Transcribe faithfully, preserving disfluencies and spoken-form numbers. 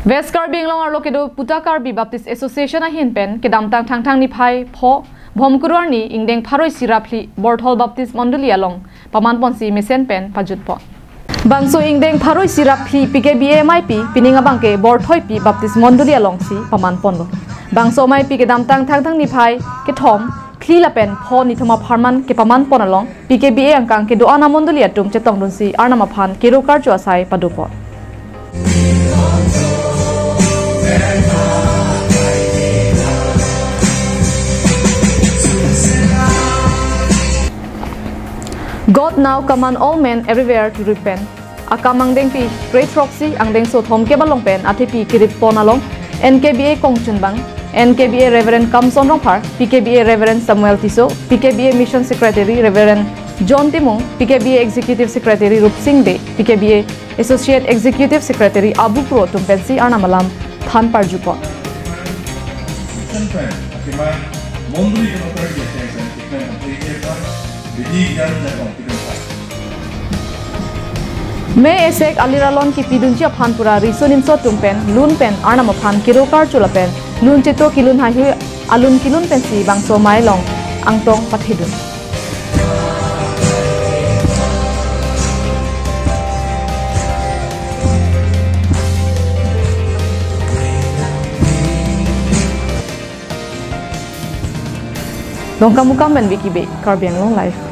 West Karbi Anglong arlo kedo Puta Karbi Baptist Association ahin pen kedamtang Thangthang niphai pho Bhomkuru arni ingdeng pharo isi ra phli Borthol Baptist Mondoli along paman ponsi mesen pen pajutpon. Bangso ingdeng pharo isi ra phli P K B A M I P pining abangke Borthoipi Baptist Mondoli alongsi paman ponlo. Bangso M I P kedamtang Thangthang niphai kethom, phli lapen pho nithom apharman kepaman pon along P K B A angkang kedo-an amondoli atum chetongdunsi Arnam aphan kero karcho asai padopon. God now command all men everywhere to repent. Akam angdengpi krethrok isi angdengso thomkep along pen athepi kerip pon along N K B A kongchunbang, N K B A Reverend Kamson Rongphar, P K B A Reverend Samuel Tisso, P K B A Mission Secretary Reverend John Timung, P K B A Executive Secretary Rupsing Dey, P K B A Associate Executive Secretary Abu Kro atum pensi Arnam alam than parjupon. Pen akemang mondoli kemater dia kengsen ikmen kemper ikirta bidi gan jakong tikengsa. Me esek aliralon kipidunji aphan pura riso nimso atum pen lun pen Arnam aphan kero karcho lapen lun cheto kelun haihui alun kelun pensi bangso amei along angtong pathedun. Dongkamukam pen Vicky Bey, Karbi Anglong Live.